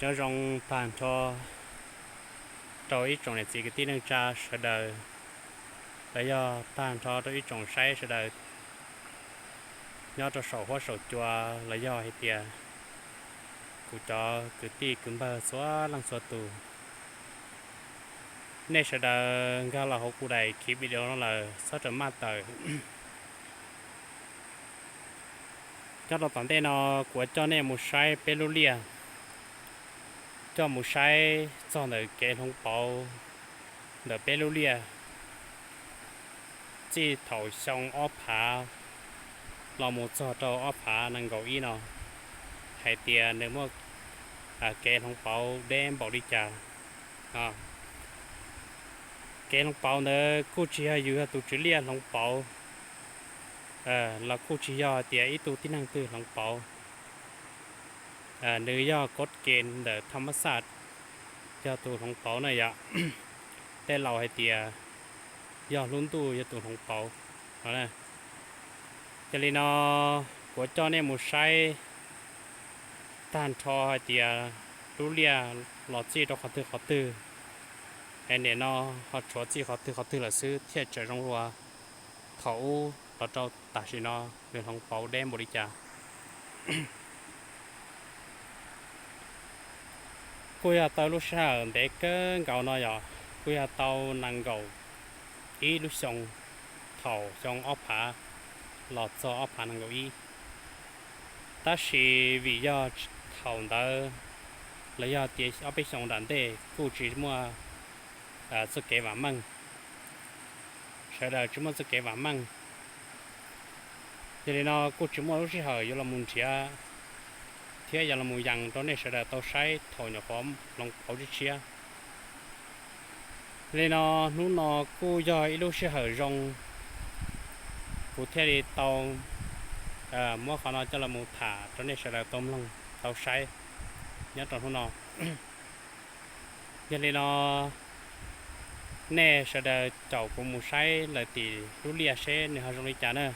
Nyob zoo tag nrho rau ib tsoom niam txiv kwv tij neej tsa sawv daws, los yog tag nrho rau ib tsoom saib sawv daws nyob rau saum huab saum cua, los yog hais tias kuv cov kwv tij kwv npawg txhua leej txhua tus. Nej sawv daws nkag los hauv kuv daim khiv video no lawm txhob rawm maj tawm. Nyob rau tom ntej no kuv yuav coj nej mus saib peb lub liaj, coj mus saib txog ntawm kev hloov pauv ntawm peb lub liaj txij thaum xyoo ob phav los mus txog rau ob phav nees nkaum ib no, hais tias nws muaj kev hloov pauv deb npaum li cas. Kev hloov pauv ntawd kuj tsis yog yus yog tus tswv liaj hloov pauv, los kuj tsis yog tias ib tug tib neeg twg hloov pauv. Nws yog kod ke ntawm thaj mab xaj yog tus hloov pauv na yom. Tej laus hais tias yog lub ntuj yog tus hloov pauv no. Yog li no kuv yuav coj nej mus saib tag nrho hais tias lub liaj los txij rau qhov twg qhov twg, es nim no ho tshuav txij qhov twg qhov twg lawm xwb thiaj tseem zoo dua thaum ub los rau tam sim no nws hloov pauv deb npaum li cas. Kuj yog tau lub sij hawm ntev kawg nkaus no yog kuj yog tau nees nkaum ib lub xyoo, thaum xyoo ob phav los txog ob phav nees nkaum ib. Tab sis vim yog thaum ntawd los yog tias ob peb xyoo nram ntej kuj tsis muaj txoj kev vam meej, sawv daws tsis muaj txoj kev vam meej. Yog li no kuj tsis muaj lub sij hawm yuav los mus nrhiav thiab yuav los mus yees rau nej sawv daws tau saib thaum nyuam qhuav hloov pauv tshiab tshiab. Li no hnub no kuj yog ib lub sij hawm zoo, kuv thiaj li tau muab qhov no coj los mus tham rau nej sawv daws tau mloog tau saib nyob rau hnub no. Yog li no nej sawv daws caum kuv mus saib lawm tim lub liaj seb nws ho zoo li cas na.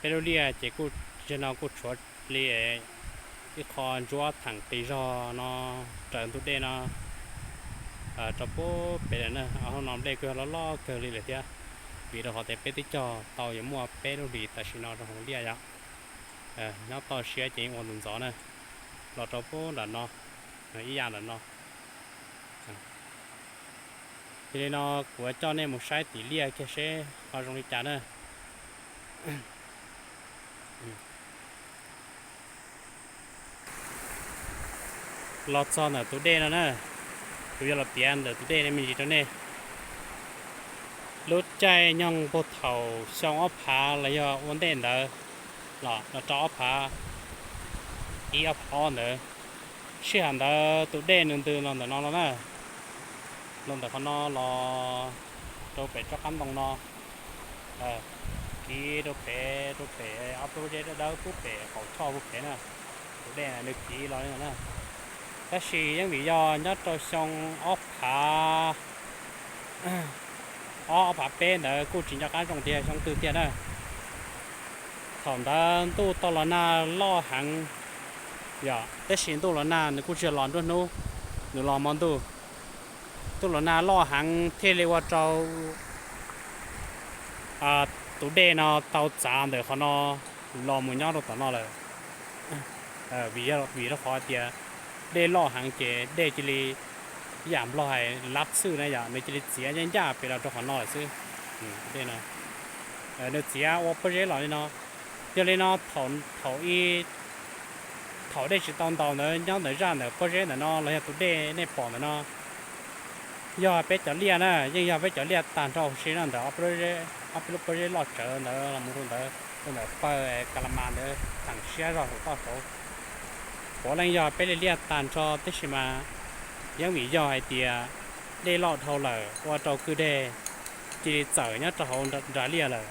Peb lub liaj ces kuj, zaum no kuj tshuav li ib qho ntsuab theem qis zog no raws ntug dej no rau pub pem lawm na. Hnub no nplej kuj yog loj loj kawg li lawm thiab, vim rau qhov tias peb twb cog tau yuav muaj peb lub hlis tam sim no rau hauv liaj yom. Nyob toj siab ces yeej ua ntxov ntxov na, los rau pub nram no, ib yam nram no. Yog li no kuv yuav coj nej mus saib tim liaj kiag seb ho zoo li cas na. Los txog ntawm tus dej no na, kuv yuav los piav ntawm tus dej no me ntsis rau nej. Lub caij nyoog puag thaum xyoo ob phav los yog ua ntej ntawd los rau ob phav ib ob phav ob ntawd, sij hawm ntawd tus dej nws ntws los ntawm no los na, los ntawm qhov no los rau pem tsob qab ntoo no, kiv rau pem rau pem ob lub zeb dawb dawb pub pem qaum choj pub pem na. Tus dej nws kiv los li no na. Tab sis yeej vim yog nyob rau xyoo ob phav ob, ob phav peb ntawd kuj tsis nco qab zoo tias xyoo twg tiag na. Thaum ntawd ntuj tau los nag loj heev, yog tab sis ntuj los nag nws kuj tsis los nruab hnub, nws los hmo ntuj. Ntuj los nag loj heev thiaj li ua rau tus dej no tau txav ntawm qhov no los mus nyob rau tom no lawm. Vim, vim rau qhov tias dej loj heev ces dej cia li, yam nplog hais lab xwj na yom, nws cia li txiav ncaj ncaj pem los rau qhov no lawm xwb. Dej no nws txiav ua pob zeb los li no. Yog li no thaum, thaum ib, thaum dej tsis tau ntaus ntawd nyob ntawm zaj ntawm pob zeb ntawm no los yog tus dej nej pom ntawm no, yog peb cov liaj na, yeej yog peb cov liaj tag nrho huv si na, ntawm ob peb lub pob zeb loj tsawv ntawd los mus rau ntawd, rau ntawm pawg ka la mas ntawd theem siab zog saum toj saud, puav leej yog peb li liaj tag nrho tib si mas, yeej vim yog hais tias dej loj dhau lawm ua rau kwj deg cia li txawm nyob rau hauv nra liaj lawm.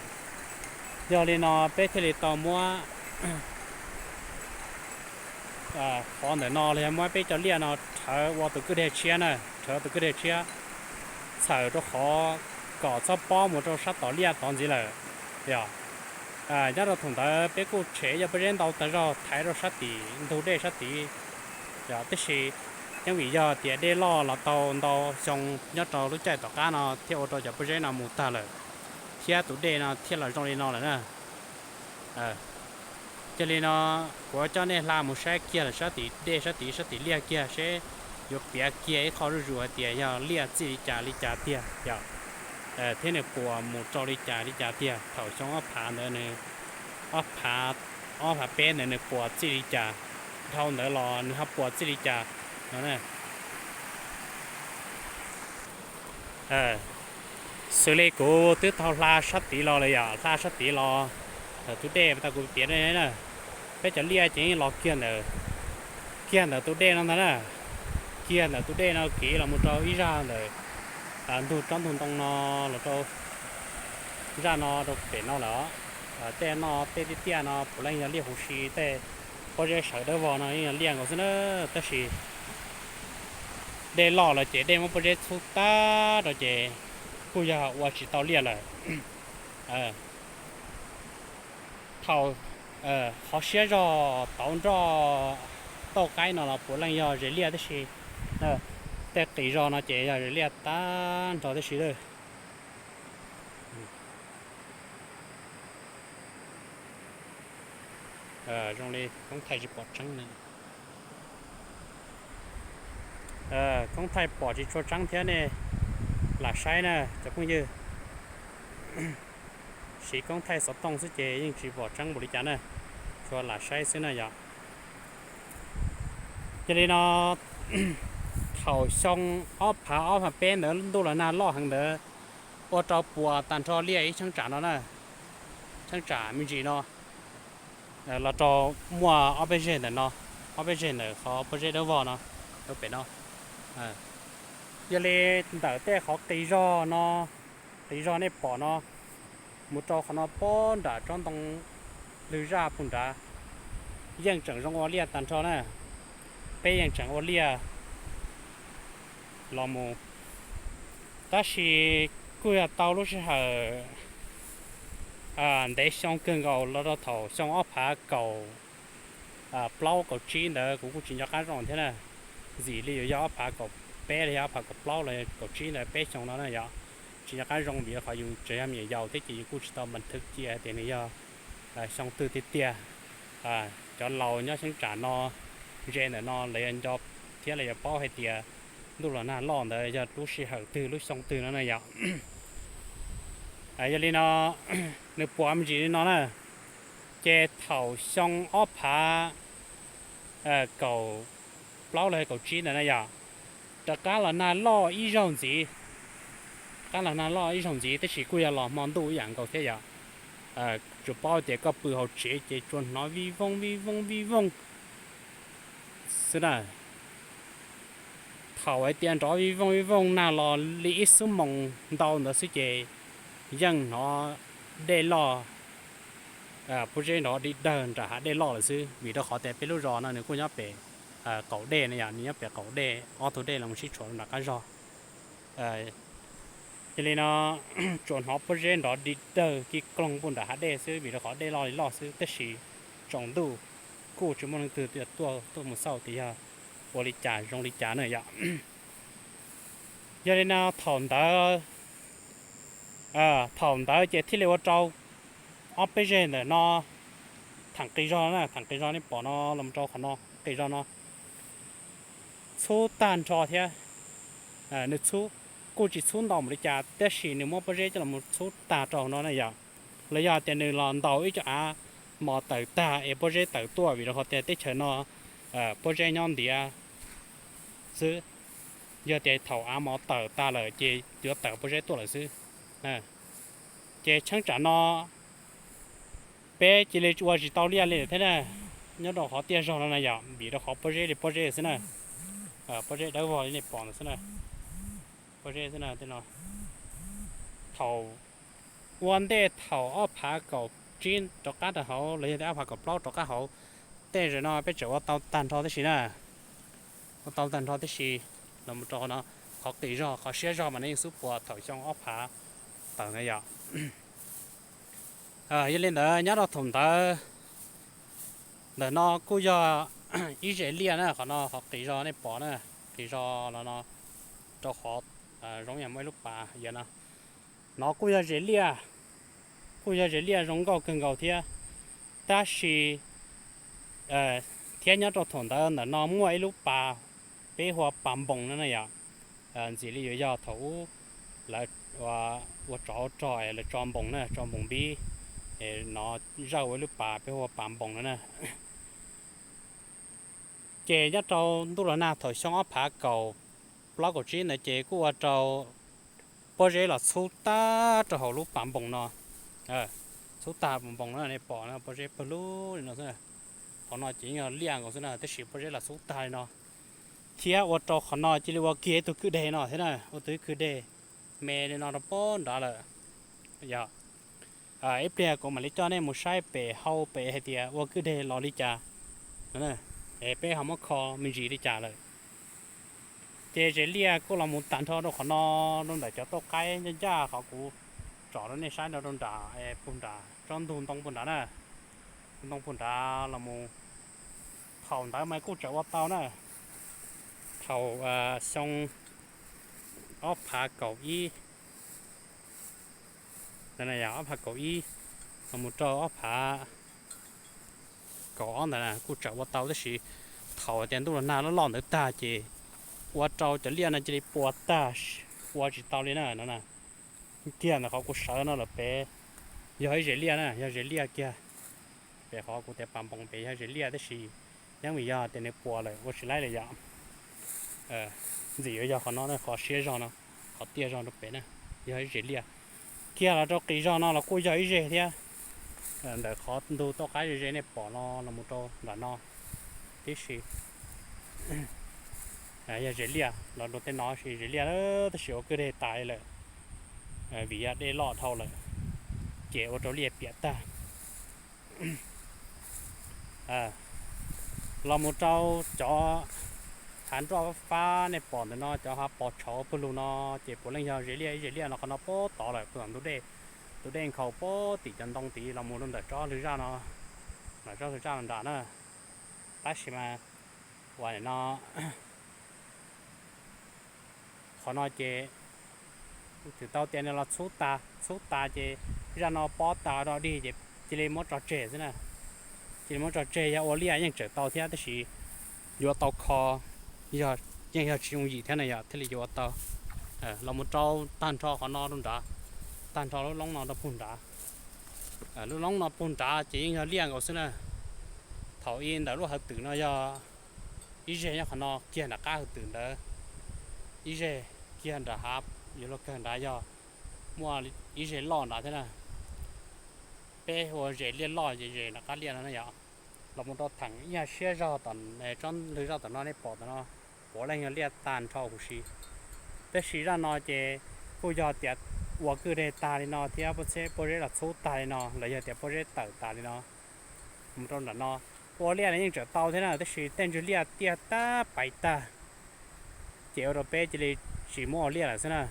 Yog li no peb thiaj li tau muab qhov ntawm no los yog muab peb cov liaj no rhawv ua tus kwj deg tshiab na, rhawv tus kwj deg tshiab txhawm rau qhov kom txhob pob mus rau sab tom liaj tod ntxiv lawm. Yog nyob rau thaum ntawd peb kuj tshem ib co pob zeb ntau tag zog thaiv rau sab tim ntug dej sab tid, Tab sis yeej vim yog tias dej loj los tau ntau xyoo nyob rau lub caij tom qab no thiaj ua rau cov pob zeb no mus tag lawm, thiab tus dej no thiaj los zoo li no lawm na. Cia li no kuv coj nej hla mus saib kiag lawm sab tim dej sab tid sab tim liaj kiag seb yuav piav kiag ib qho zuj zus hais tias yog liaj txij li cas li cas tiag yom, thiab nws puas mus rau li cas li cas tiag. Thaum xyoo ob phav ntawd nws, ob phav, ob phav peb ntawd nws puas txij li cas, dhau ntawd los nws ho puas txij li cas no. Xws li kuv twb tau hla sab tid los lawm yom, hla sab tid los, tus dej tau kuv piav na, peb cov liaj ces los kiag ntawm, kiag ntawm tus dej no ntag na, kiag ntawm tus dej no kiv los mus rau ib zaj ntawm ntug tsob ntug ntoo no los rau zaj no rau pem no lawm. Tej no tej tiaj tiaj no puav leej yog liaj huv si, tej pob zeb sawv dawb vog no yeej yog liaj nkaus xwb na. Tab sis dej loj lawm ces dej muab pob zeb txhub tag rau ces kuj yog ua tsis tau liaj lawm. Thaum qhov siab zog tauv nroj tauj qaib no los puav leej yog zes liaj tib si. Tej qis zog no ces yog zes liaj tag nrho tib si lawm. Zoo li koob thaij tsis pom tseeb. Koob thaij pom tsis tshua tseeb thiab nej lam saib na cov phooj ywg. Siv koob thaij xov tooj xwb ces yeej tsis pom tseeb npaum li cas na, tsuas lam saib xwb na yom. Yog li no, thaum xyoo ob phav ob phav peb ntawd ntuj los nag loj heev ntawd, ua rau puas tag nrho liaj ib cheeb tsam no na, cheeb tsam me ntsis no los rau muaj ob peb zeg ntawm no, ob peb zeg ntawm qhov pob zeb dawb vog no, rau pem no. Yog li ntawm tej qhov qis zog no, qis zog nej pom no, mus rau qhov no pob nram tsob ntoo lwg zaj puag nrad, yeej tseem zoo ua liaj tag nrho na. Peb yeej tseem ua liaj los mus, tab sis kuj yog tau lub sij hawm ntev xyoo kawg nkaus los rau thaum xyoo ob phav kaum plaub kaum tsib ntawd kuv kuj tsis nco qab zoo thiab na. Ntxim li yuav yog ob phav kaum peb los yog ob phav kaum plaub los kaum tsib ntawd peb xyoo no na yom. Tsis nco qab zoo vim qhov yus tseem yog me nyuam yaus thiab ces yus kuj tsis tau npa thwv cia hais tias nws yog xyoo twg tiag tiag. Cov laus nyob xeeb tsam no, ze ntawm no lawv yuav nco thiab lawv yuav paub hais tias ntuj los nag loj ntawd yog lub sij hawm twg lub xyoo twg no na yom. Yog li no, nws puas me ntsis li no na, ces thaum xyoo ob phav kaum plaub los kaum tsib ntawd na yom, rov qab los nag loj ib zaug ntxiv. Rov qab los nag loj ib zaug ntxiv tab sis kuj yog los hmo ntuj ib yam nkaus thiab yom. Tsuas paub tias koj pw hauv tsev ces tsuas hnov vij vooj vij vooj vij vooj xwb na. Thaum hais tias nrov vij vooj vij vooj nag los li ib xuab moos ntau ntawd xwb ces yeej hnov dej loj, pob zeb nrov dig dawg nram hav dej loj lawm xwb, vim rau qhov tias peb lub zos no nws kuj nyob pem qaum dej no yom, nws nyob pem qaum dej, ob tug dej los sib tshuam nram qab zog. Yog li no, tsuas hnov pob zeb nrov dig dawg kij kloog puag nram hav dej xwb vim rau qhov dej loj li loj xwb, tab sis tsaus ntuj kuj tsis muaj leej twg tuaj tuaj mus xauj tias yog ua li cas zoo li cas na yom. Yog li no, thaum ntawd, thaum ntawd ces thiaj li ua rau ob peb zeg ntawm no, theem qis zog na, theem qis zog nej pom no los rau qhov no, qis zog no txhub tag nrho thiab. Nws txhub, kuj tsis txhub ntau npaum li cas tab sis nws muab pob zeb coj los txhub tag rau hauv no na yom. Los yog tias nws los ntaus ib co av mos tawm tag es pob zeb tawm tuaj vim rau qhov tias teb chaws no pob zeb nyob ntiav xwb. Yog tias thaum av mos tawm tag lawm ces yuav tawm pob zeb tuaj lawm xwb. Ces cheeb tsam no peb cia li ua tsis tau liaj li thiab na, nyob rau qhov tiaj zog no na yom, vim rau qhov pob zeb li pob zeb xwb na. Pob zeb dawb vog li nej pom ntawd xwb na. Pob zeb xwb na. Thaum ua ntej thaum ob phav kaum tsib rov qab rau hauv los yog tias ob phav kaum plaub rov qab hauv, tej zaum no peb tseem ua tau tag nrho tib si na. Ua tau tag nrho tib si. Los rau qhov no, qhov qis zog qhov siab zog mas nws yeej xub puas thaum xyoo ob phav tawm na yom. Yog li ntawd nyob rau thaum ntawd, ntawm no kuj yog ib zes liaj na, qhov no qhov qis zog nej pom na, qis zog los no rau qhov zoo yam muaj ib lub pas yog no. No kuj yog zes liaj, kuj yog zes liaj zoo nkauj kawg nkaus thiab. Tab sis thiab nyob rau thaum ntawd ntawm no muaj ib lub pas, peb hu ua pas npoos no na yom. Ntxim li yuav yog thaum ub lawv ua tsov rog es lawv tso npoos na, tso npoos npib, no zawj ua ib lub pas peb hu ua pas npoos no na. Ces nyob rau ntuj los nag thaum xyoo ob phav kaum plaub kaum tsib ntawd ces kuj ua rau pob zeb los txhub tag rau hauv lub pas npoos no. Txhub tag pas npoos no nej pom pob zeb pawg lug li no xwb. Qhov no ces yeej yog liaj nkaus xwb na, tab sis pob zeb los txhub tag li no, thiab ua rau qhov no cia li ua kiag ib tug kwj deg no thiab na, ua tug kwj deg me li no rau pob nrad lawm. Yog ib pliag kuv mam li coj nej mus saib pem hau pem hais tias ua kwj deg los li cas, peb ho muab kho me ntsis li cas lawm. Ces zes liaj kuj los mus tag nrho rau qhov no, rau ntawm cov tauj qaib ncaj ncaj qhov kuv tsom rau nej saib no rau nram, puag nram tsob ntug ntoo puag nrad na. Ntoo puag nrad los mus, thaum ntawd mas kuj tseem ua tau na. Thaum xyoo ob phav kaum ib, ob phav kaum ib los mus rau ob phav kaum ob ntawd kuj tseem ua tau, tab sis thaum tias ntuj los nag loj loj ntawd tag ces ua rau cov liaj no cia li puas tag, ua tsis tau li na no. Kiag ntawm qhov kuv sawv no lawm pem yog ib zes liaj na, yog zes liaj kiag. Pem qhov kuv tias pas npoos pem yog zes liaj tab sis yeej vim yog tias nws puas lawm ua tsis laib lawm yom. Ntxim yuav yog qhov no, qhov siab zog no, qhov tiaj zog rau pem na, yog ib zes liaj. Kiag los rau qis zog no los kuj yog ib zes thiab. Ntawm qhov ntug tauj qaib ze ze nej pom no los mus rau nram no tib si, yog zes liaj los rau tej no ces zes liaj tab sis ua kwj deg tas li lawm, vim yog dej loj dhau lawm ces ua rau liaj piam tag. Los mus rau cov hav nroj fab fab nej pom ntawm no, cov hav pos tshauv pawg lug no ces puav leej yog zes liaj, ib zes liaj no qhov no puag tod lawm puag tom ntug dej. Tus dej nkhaus puag tim cov ntoo tid los mus rau ntawm tsob hlwb zaj no, ntawm tsob hlwb zaj no nram na. Tab sis mas ua no qhov no ces thaum tau tias nws los txhub tas, txhub tas ces zaj no pob tas rau dig ces cia li muab tso tseg xwb na. Cia li muab tso tseg, yog ua liaj yeej tseem tau thiab tab sis yuav tau kho, yog yeej yog tsis yooj yim thiab na yom, thiaj li yuav ua tau. Los mus rau tag nrho qhov no rau nrad, tag nrho lub loob no rau puag nrad. Lub loob no puag nrad ces yeej yog liaj nkaus xwb na. Thaum ub ntawm lub hawv twm no yog ib zeg nyob qhov no kiag nram qab hawv twm ntawd, ib zeg kiag nram hav, yuav luag kawg nrad yog muaj ib zeg loj nrad thiab na. Peb hu ua zes liaj loj ces zes nram qab liaj no na yom. Los mus rau theem ib yam siab zog tom tsob hlwb zaj tom no nej pom tom no, puav leej yog liaj tag nrho huv si. Tab sis zaj no ces kuj yog tias ua kwj deg tag li no thiab pob zeb los txhub tag li no los yog tias pob zeb tawm tas li no mus rau nram no. Ua liaj los yeej tseem tau thiab na, tab sis tej ntswg liaj tiaj tab pais tag, ces ua rau peb cia li tsis muab ua liaj lawm xwb na.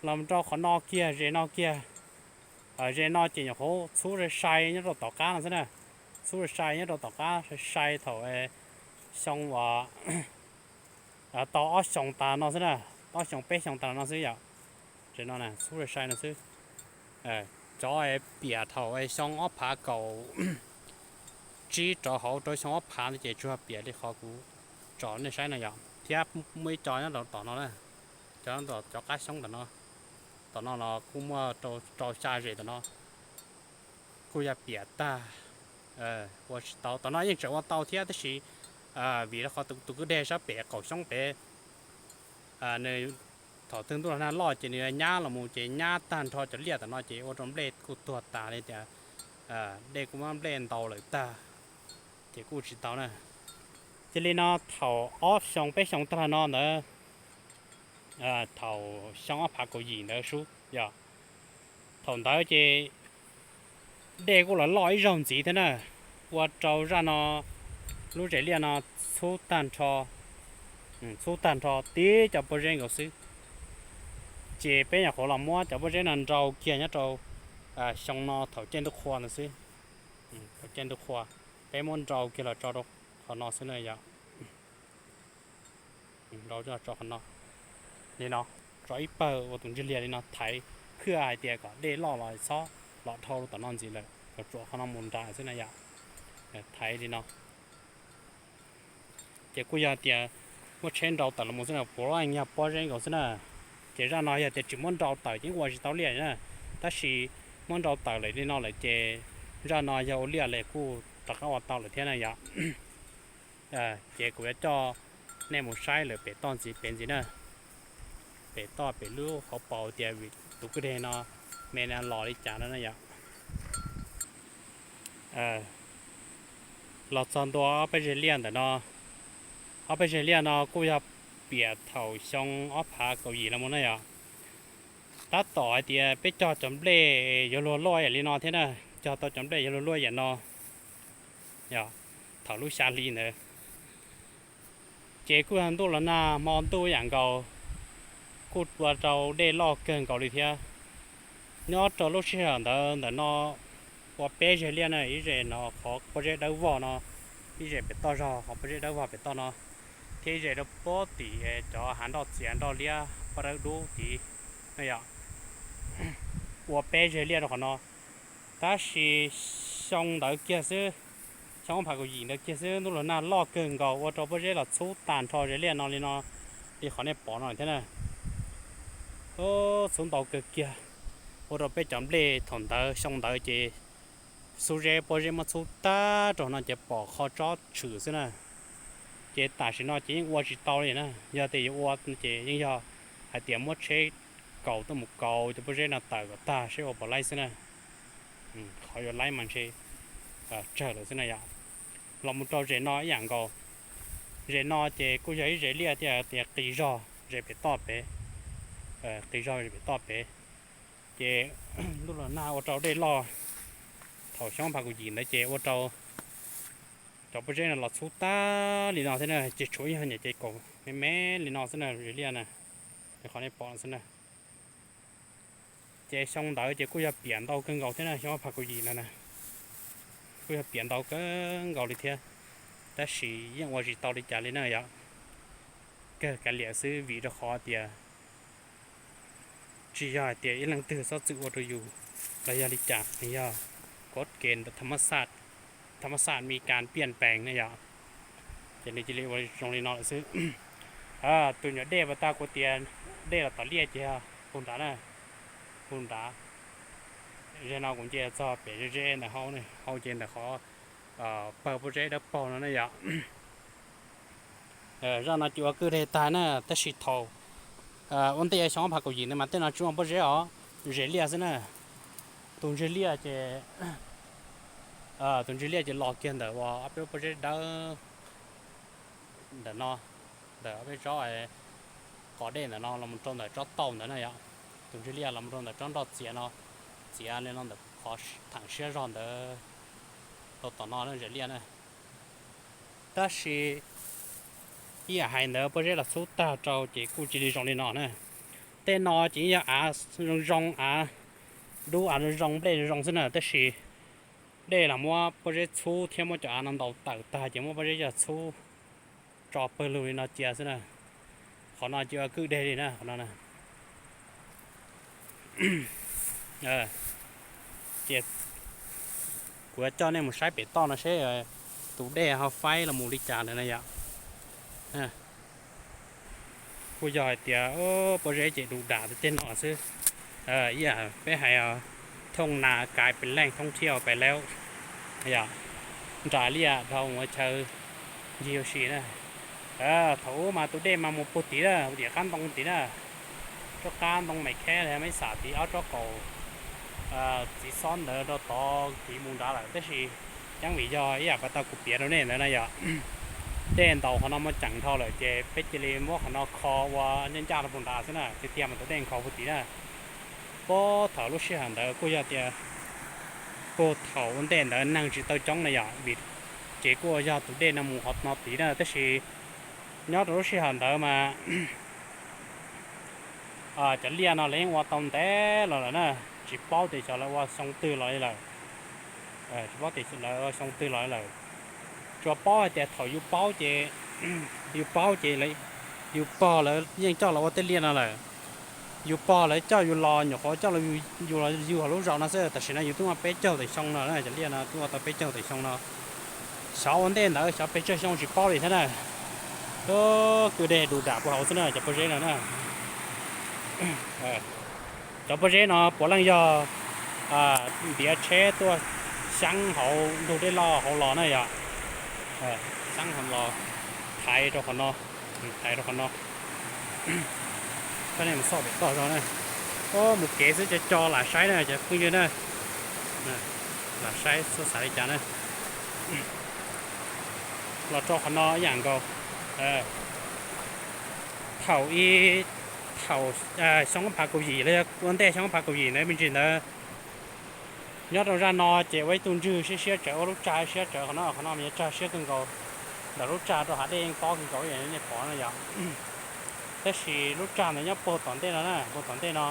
Los rau qhov no kiag, zes no kiag, zes no ces nyuam qhuav txhub sai sai nyob rau tom qab no xwb na. Txhub sai sai nyob rau tom qab sai sai thaum xyoo uas tau ob xyoos tas no xwb na, ob xyoos peb xyoos tas no xwb yom. Zes no txhub sai sai no xwb. Cov piam thaum xyoo ob phav kaum tsib rov hauv rau xyoo ob phav ntawd ces tsuas piam li qhov kuv tso nej saib no yom, thiab muaj ib co nyob rau tom no na, cov, cov qab xyoob tom no, tom no los kuj muaj rau xya zes tom no, kuj yog piam tag, ua tsis tau. Tom no yeej tseem ua tau thiab tab sis vim rau qhov tus kwj deg sab pem qaum xyoob pem, nws thaum twg ntuj los nag loj ces nws nyab los mus ces nyab tag nrho cov liaj tom no ces ua rau nplej kuj tuag tas li tias, dej kuj muab nplej ntaus lawm tag, ces kuj tsis tau na. Cia li no thaum ob xyoo peb xyoo tag los no ntawd, thaum xyoo ob phav kaum yim ntawd sub yog, thaum ntawd ces dej kuj los loj ib zaug ntxiv thiab na, ua rau zaj no lub zes liaj no txhub tag nrho, txhub tag nrho tib co pob zeb nkaus xwb. Ces peb nyuam qhuav los muab cov pob zeb no nrau kiag nyob rau xyoo no thaum caij ntuj qhua ntawd xwb. Thaum caij ntuj qhua peb muab nrau kiag los tso rau Qhov no xwb na yom. Rau tso qhov no li no, tso ib pawg ua tus ntswg liag li no thaiv, phwj hais tias kom dej loj los txhob los dhau tom no ntxiv lawm, kom tsuam qhov no mus nram xwb na yom. Thaiv li no. Ces kuj yog tias muab tsheb nrau tawm los mus xwb na, puav leej yog pob zeb nkaus xwb na. Ces zaj no yog tias tsis muab nrau tawm ces ua tsis tau liaj na, tab sis muab nrau tawm lawm li no lawm ces zaj no yog ua liaj li kuj rov qab ua tau lawm thiab na yom. Ces kuv yuav coj nej mus saib lawm pem toj ntxiv pem ntxiv na, pem toj pem lub hauv paus tias vim tus kwj deg no me no los li cas no na yom. Los txog ntua ob peb zeg liaj ntawm no, ob peb zeg liaj no kuj yog piam thaum xyoo ob phav kaum yim los mus na yom. Tab tom hais tias peb cog cov nplej yuav luag luaj yam li no thiab na, cog tau cov nplej yuav luag luaj yam no, yog thaum lub xya hli ntawd. Ces kuj yog ntuj los nag hmo ntuj yam nkaus, kuj ua rau dej loj kawg nkaus li thiab. Nyob rau lub sij hawm ntawd ntawm no ua peb zeg liaj na, ib zeg no qhov pob zeb dawb vog no, ib zeg pem toj zog qhov pob zeb dawb vog pem toj no, thiab ib zeg rau pob tim cov hav nroj txias nroj liab pob dawb dub tid na yom. Ua peb zeg liaj rau qhov no. Tab sis xyoo ntawd kiag xwb, xyoo ob phav kaum yim ntawd kiag xwb ntuj los nag loj kawg nkaus ua rau pob zeb los txhub tag nrho zeg liaj no li no, li qhov nej pom no thiab na. Txhub ntau kawg kiag, ua rau peb cov nplej thaum ntawd xyoo ntawd ces xub zeb pob zeb muab txhub tag rau no ces pom qhov tsob tshwm xwb na. Ces tam sim no ces yeej ua tsis tau li na, yog tias yuav ua ces yeej yog hais tias muab tsheb kaus tuaj mus kaus cov pob zeb no tawm kom tag seb ua puas laib xwb na. Qhov yuav laib mas ntshe tsawg lawm xwb na yom. Los mus rau zem no ib yam nkaus, zem no ces kuj yog ib zem liaj thiab tias qis zog zem pem toj pem, qis zog zem pem toj pem. Ces ntuj los nag ua rau dej loj, thaum xyoo ob phav kaum yim ntawd ces ua rau cov pob zeb no los txhub tag li no thiab na, ces tshuav ib yog nyuam ces kaum me me li no xwb na zem liaj na, li qhov nej pom xwb na. Ces xyoo ntawd ces kuj yog piam ntau kawg nkaus thiab na, xyoo ob phav kaum yim no na, kuj yog piam ntau kawg nkaus li thiab, tab sis yeej ua tsis tau li cas li na yom. Kawg kav liam xwb vim rau qhov tias tsis yog hais tias ib leej twg txhob txwm ua rau yus los yog li cas, nws yog kod kev thab mab xaj, thab mab xaj Mes Kas piaj pees ne yom. Ces nws cia li ua zoo li no lawm xwb. Tus nyuam dej pas tag kuv tias dej los tom liaj ces yog puag nrad na, puag nrad. Zej no kuv nce txog pem ze ze ntawm hauv, hauv ces ntawm qhov pawg pob zeb dawb paug no ne yom. Zaj no ces ua kwj deg tag na, tab sis thaum ua ntej xyoo ob phav kaum yim ntawd mas tej no tsis muaj pob zeb os, zem liaj xwb na. Tus ntswg liaj ces, tus ntswg liaj ces los kiag ntawm uas ob peb pob zeb dawb ntawm no, ntawm ob peb tsob qos dej ntawm no los mus rau ntawm tsob tauj ntawd na yom. Tus ntswg liaj los mus rau ntawm tsob nroj txiav no, txiav li no ntawm qhov theem siab zog ntawd rau tom no na, zem liaj na. Tab sis ib yam hais ntawd pob zeb los txhub tag rau ces kuj cia li zoo li no na. Tej no ces yog av zoo zoo, av dub av zoo zoo, nplej zoo zoo xwb na, tab sis dej los muab pob zeb txhub thiab muab cov av no ntaus tawm tag ces muab pob zeb coj txhub tso pawg lug li no cia xwb na. Qhov no ces ua kwj deg li na, qhov no na. Ces kuv coj nej mus saib pem toj no seb tus dej ho faib los mus li cas ntawd na yom. Kuj yog hais tias pob zeb ces du dam tej no xwb. Ib yam peb hais thooj nas kais pes leej thoob thiaj pes leej yom, nram liaj dhau mus chaw ncig ua si na. Thaum ub mas tus dej mas mus puag tid na, tim qab ntoo tid na, tsob qab ntoo Mes Kheb los Meb Xam tid, ob tsob qaum txiv xob ntawd rau tod tid mus nrad lawm, tab sis yeej vim yog ib yam pas tau kuv piav rau nej ntawd na yom, dej ntaus qhov no muaj ceem dhau lawm ces peb cia li muab qhov no kho ua ncaj ncaj rau puag nrad xwb na, tiag tiag mas tus dej nkhaus puag tid na. Puag thaum lub sij hawm ntawd kuj yog tias puag thaum ua ntej ntawd neeg tsis tau coob na yom, vim ces kuj yog tus dej no mus qhov no tid na, tab sis nyob rau lub sij hawm ntawd mas cov liaj no lawv yeej ua tau ntev los lawm na, tsis paub tias xyov lawv ua xyoo twg los li lawm. Tsis paub tias lawv ua xyoo twg los li lawm, Tsuas paub hais tias thaum yus paub ces, yus paub ces yus pog lawv yeej coj los ua tej liaj no lawm. Yus pog lawv coj yus los nyuam qhuav coj los yus los yug hauv lub zos no xwb. Tam sim no yus twb muaj peb caug tawm xyoo no na, cov liaj no twb ua tau peb caug tawm xyoo no. Xyov ua ntej ntawd xyov pes tsawg xyoo tsis paub li thiab na. Kwj deg du dam puag hauv xwb na cov pob zeb no na. Cov pob zeb no puav leej yog ntiav tsheb tuaj xyaab hauv ntug dej loj hauv los na yog, xyaab hauv los thaiv rau qhov no, thaiv rau qhov no. Koj nej mus xauj pem toj zog na. Mus kev xwb co co lam saib na cov phooj ywg na. Lam saib xub xav li cas na. Los rau qhov no ib yam nkaus. Thaum ib, thaum xyoo ob phav kaum yim los yog ua ntej xyoo ob phav kaum yim ntawd me ntsis ntawd, nyob rau zaj no ces ua ib tug ntswg siab siab tsawv, ua lub tsag siab tsawv qhov no, qhov no mas yog tsag siab kawg nkaus. Ntawm lub tsag rau hav dej yeej tob kawg nkaus li nej pom no yog. Tab sis lub tsag ntawd nyob puag tom ntej no na, puag tom ntej no,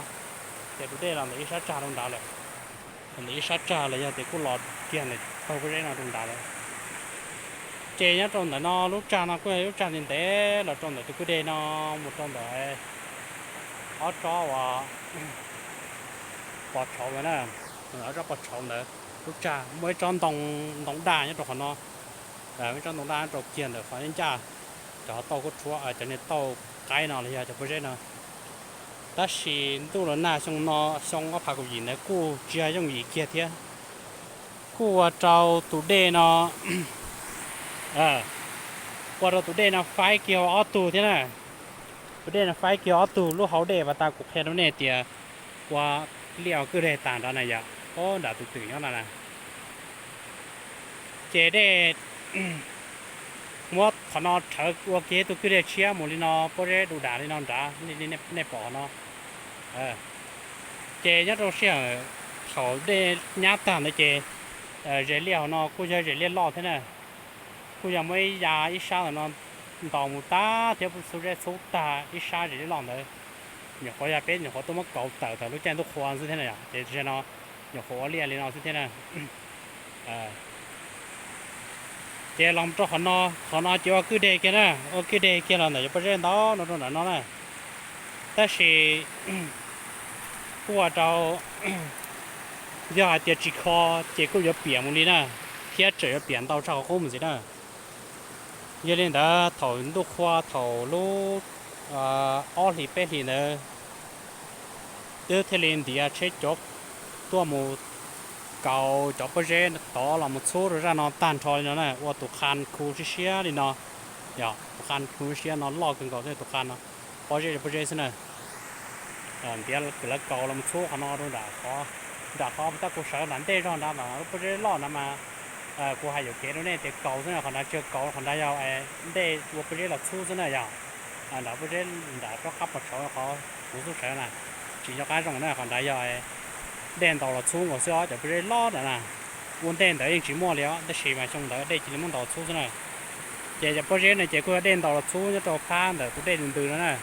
ces tus dej los ntawm ib sab tsag rau nrad lawm. Ntawm ib sab tsag los yog tias kuj los kiag ntawm taug pob zeb no rau nrad lawm. Ces nyob rau ntawm no lub tsag no kuj yog lub tsag ntev ntev los rau ntawm tus kwj deg no mus rau ntawm ob tsob uas pos tshauv ntawd na, ob tsob pos tshauv ntawd. Lub tsag muaj ib tsob ntoo, ntoo daj nyob rau qhov no, ib tsob ntoo daj nyob rau kiag ntawm qhov ncaj cov tauj kuj tshuab, cov niag tauj qaib no los yog cov pob zeb no. Tab sis ntuj los nag xyoo no, xyoo ob phav kaum yim ntawd kuj tsis yog yooj yim kiag thiab. Kuj ua rau tus dej no, ua rau tus dej no faib kiag ob tug thiab na. Tus dej no faib kiag ob tug, lub hauv dej pas tas kuv qhia rau nej tias ua liaj ua kwj deg tas nrad na yom, nram tus twm nyob no na. Ces dej muab qhov no rhawv ua kiag tus kwj deg tshiab mus li no, pob zeb du dam li no nrad li nej pom no. Ces nyob rau sij hawm thaum dej nyab tag ntawd ces zes liaj hauv no kuj yog zes liaj loj thiab na. Kuj yog muaj ib yav ib sab ntawm no ntaus mus tag thiab, xub zeb txhub tag ib sab zes liaj loj ntawd. Nyuam qhuav yog peb nyuam qhuav tuaj muab kauv tawm thaum lub caij ntuj qhua xwb thiab na yom, ces tam sim no nyuam qhuav ua liaj li no xwb thiab na. Ces los rau qhov no, qhov no ces ua kwj deg kiag na, ua kwj deg kiag los ntawm cov pob zeb ntau no rau ntawm no na. Tab sis kuj ua rau, yog hais tias tsis kho ces kuj yuav piam mus li na, thiab tseem yuav piam ntau tshaj qhov qub mus ntxiv na. Yog li ntawd thaum ntuj qhua thaum lub ob hlis peb hlis ntawd, twb thiaj li ntiav tsheb cov tuaj mus kauv cov pob zeb tod los mus txhub rau zaj no tag nrho li no na, ua tus qha khu siab siab li no. Yog tus qha khu siab no loj kawg nkaus thiab tus qha no, pob zeb pob zeb xwb na. Ntiav lawv kauv los mus txhub qhov no rau nram qhov, nram qhov tab kuv sawv nram ntej zog nrad mas lub pob zeb loj nrad mas kuv hais yuam kev rau nej tias kauv xwb na, qhov nrad tsis yog kauv, qhov nrad yog ntej ua pob zeb los txhub xwb na yog. Nram pob zeb nram rov qab pos tshauv qhov kuv xub sawv na, tsis nco qab zoo na, qhov nrad yog dej ntaus los txhub nkaus xwb os, cov pob zeb loj nrad na. Ua ntej ntawd yeej tsis muaj li os, tab sis mas xyoo ntawd dej cia li muab ntaus los txhub xwb na. Ces cov pob zeb no ces kuj yog dej ntaus los txhub nyob rau phab ntawm tus dej ntws ntws no na.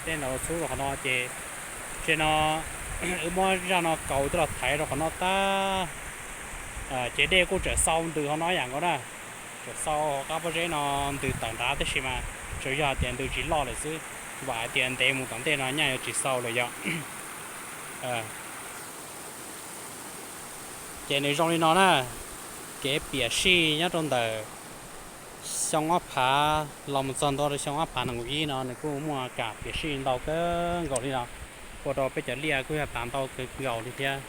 Dej ntaus los txhub rau qhov no ces, tam sim no wb muab zaj no kauv coj los thaiv rau qhov no tag, ces dej kuj tseem xau ntws hauv no ib yam nkaus na. Tseem xau qab pob zeb no ntws tawm nrad, tab sis mas tsuas yog tias ntws tsis loj lawm xwb, vam hais tias ntev mus tom ntej no nyaj yuav tsis xau lawm yom. Ces nws zoo li no na, kev piam sij nyob rau ntawm xyoo ob phav los mus txog ntua rau xyoo ob phav nees nkaum ib no nws kuj muaj kam piam sij ntau kawg nkaus li no, ua rau peb cov liaj kuj yog tas ntau kawg nkaus li thiab.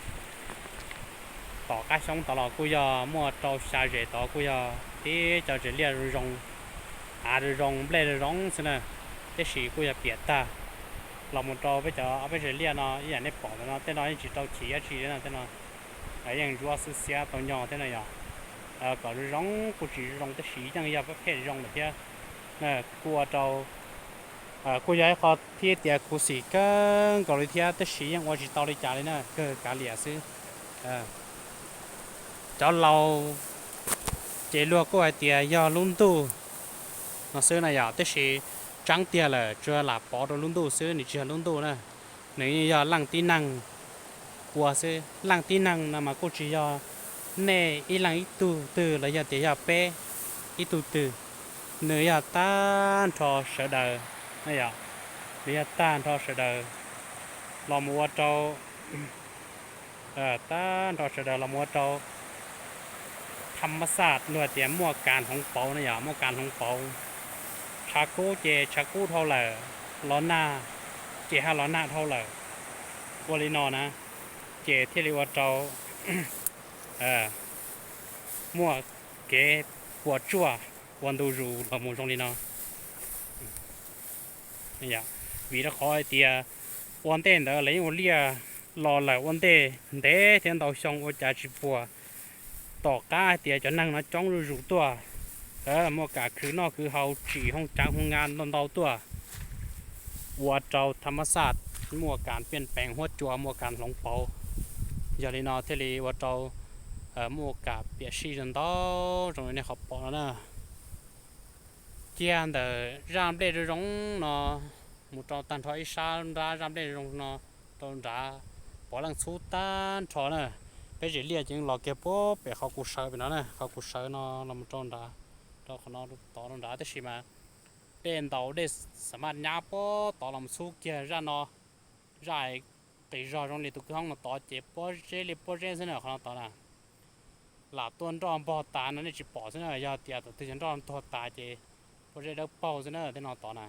Tom qab xyoob tod los kuj yog muaj rau xya zes tod kuj yog tib cov zes liaj zoo zoo, av zoo zoo, nplej zoo zoo xwb na, tiam sis kuj yog piam tag. Los mus rau peb cov ob peb zes liaj no ib yam nej pom ntawm no, tej no yeej tsis rau chiv dab tsi li no, tej no yeej ntsuab xwb xiab tau nyo thiab na yog. Kom zoo zoo kuj tsis zoo, tiam sis yeej yog pab phem zoo lawm thiab. Kuj ua rau, kuj yog ib qho thiab tias khuv xim kawg nkaus li thiab, tab sis yeej ua tsis tau li cas li na, kawg kav liam xwb. Cov laus ces luag kuj hais tias yog lub ntuj no xwb na yom, tab sis tseeb tiag lawm tsuas lam pov rau lub ntuj xwb, nws tsis yog lub ntuj na, nws yeej yog leej tib neeg ua xwb. Leej tib neeg no mas kuj tsis yog nej ib leeg ib tug twg los yog tias yog peb ib tug twg, nws yog tag nrho sawv daws, yog, nws yog tag nrho sawv daws los mus ua rau, tag nrho sawv daws los mus ua rau tham mas xaj luag tias muaj kas hloov pauv na yom, muaj kas hloov pauv. Tshav kub ces tshav kub dhau lawm, los nag ces ho los nag dhau lawm. Ua li no na, ces thiaj li ua rau muaj kev puas tsuaj ua ntu zus los mus zoo li no. Vim rau qhov hais tias ua ntej ntawd lawv yeej ua liaj los lawm ua ntej ntev thiab ntau xyoo ua cas tsis puas. Tom qab hais tias cov neeg no coob zuj zus tuaj, muaj kam khwv noj khwv haus, tsim hoo caav hoo nqa ntau ntau tuaj, ua rau tham mas xaj muaj kas piaj pees huab cua, muaj kas hloov pauv. Yog li no thiaj li ua rau muaj kam piam sij zoo ntau zoo li nej qhov pom no na. Kiag ntawm zaj nplej zoo zoo no mus rau tag nrho ib sab nrab zaj nplej zoo zoo no rau nrad, puav leej txhub tag nrho na. Peb zem liaj ces los kiag puag pem qhov kuv sawv pem no na, qhov kuv sawv no los rau nrad, rau qhov no tod rau nrad, tab sis mas dej ntaus dej xam maj nyab puag tod los txhub kiag zaj no, zaj qis zog zoo li tus kwj hoob no tod ces pob zeb li pob zeb xwb na qhov no tod na. Lam tuaj nroj npog tas no nej tsis pom xwb na, yog tias thaum twg cov nroj tuag tas ces pob zeb dawb paug xwb na, tej no tod na,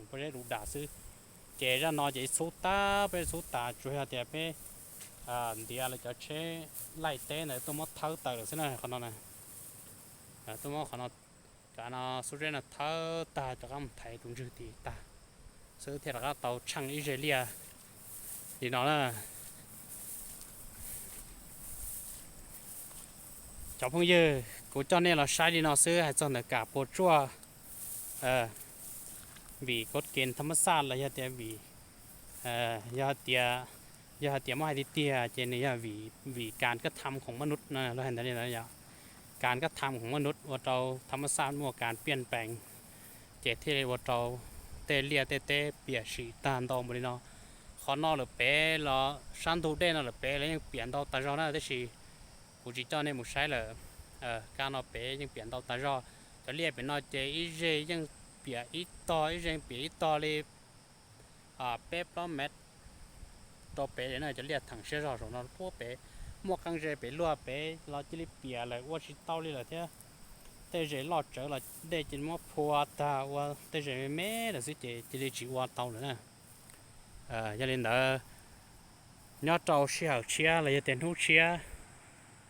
pob zeb du dam xwb. Ces zaj no ces txhub tag, peb txhub tas tsuas yog tias peb ntiav lawv cov tsheb laij teb ntawd tuaj muab thawb tawm lawm xwb na qhov no na. Tuaj muab qhov no, kav no xub zeb no thawb tag rov qab mus thaiv tus ntswg tid tag xwb thiaj rov qab tau tsheej ib zej liaj li no na. Cov phooj ywg, kuv coj nej los saib li no xwb, hais txog ntawm kam puas tsuaj vim kod kev tham mas xaj los yog tias vim, yog hais tias, yog hais tias muab hais tiag tiag ces nws yog vim kas kab tham khoom mab nuj no, lawv hais ntawd li ntawd yom. Kas kab tham khoom mab nuj ua rau tham mas xaj muaj kas piaj pees, ces thiaj li ua rau tej liaj tej teb piam sim tag ntau npaum li no. Qhov no lawm pem los sab ntug dej no lawm pem los yeej piam ntau tas zog na, tab sis kuv tsis coj nej mus saib lawm. Kab no pem yeej piam ntau tas zog. Cov liaj pem no ces ib zeg yeej piam ib tog, ib zeg yeej piam ib tog li peb plaub mev rau pem na, cov liaj theem siab zog saum no puag pem. Muaj qee zeg pem luag pem los cia li piam lawm ua tsis tau li lawm thiab. Tej zeg loj tsawv los dej cia li muab phua tag ua tej zeg me me lawm xwb ces cia li tsis ua tau lawm na. Yog li ntawd, nyob rau sij hawm tshiab los yog tias hnub tshiab,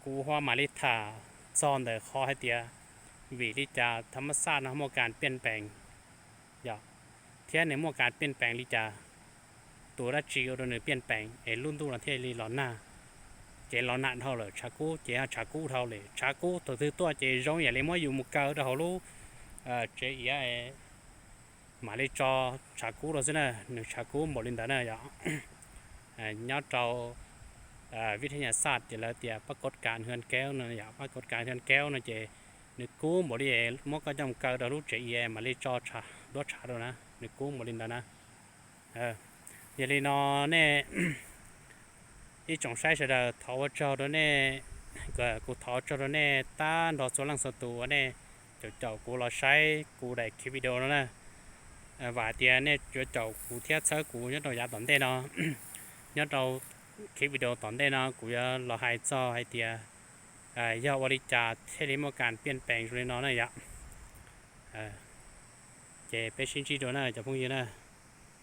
kuv ho mam li tham txog ntawm qhov hais tias vim li cas tham mas xaj no muaj kas piaj pees yom, thiab nws muaj kas piaj pees li cas, tus dab tsi ua rau nws piaj pees es lub ntuj no thiaj li los nag. Ces los nag dhau lawm tshav kub ces tshav kub dhau lawm, tshav kub thaum twg tuaj ces zoo yam li muab yus mus kaw rau hauv lub tsev iav, mam li tso tshav kub rau xwb na, nws tshav kub npaum li ntawd na yom. Nyob rau vib thab nyas xaj ces lawv tias pab kod kas hwj kev no yom, pab kod kas hwj kev no ces nws kub npaum li muab koj coj mus kaw rau lub tsev iav mam li tso duab tshav rau na, nws kub npaum li ntawd na. Yog li no nej ib tsoom saib sawv daws, thov ua tsaug rau nej, kuv thov ua tsaug rau nej tag nrho txhua leej txhua tus uas nej caum caum kuv los saib kuv daim khiv video no na. Vam tias nej yuav caum kuv thiab txhawb kuv nyob rau yav tom ntej no. Nyob rau khiv video tom ntej no kuv yuav los hais txog hais tias yog ua li cas thiaj li muaj kas piaj pees zoo li no na yom. Ces peb sib ntsib dua na cov phooj ywg na.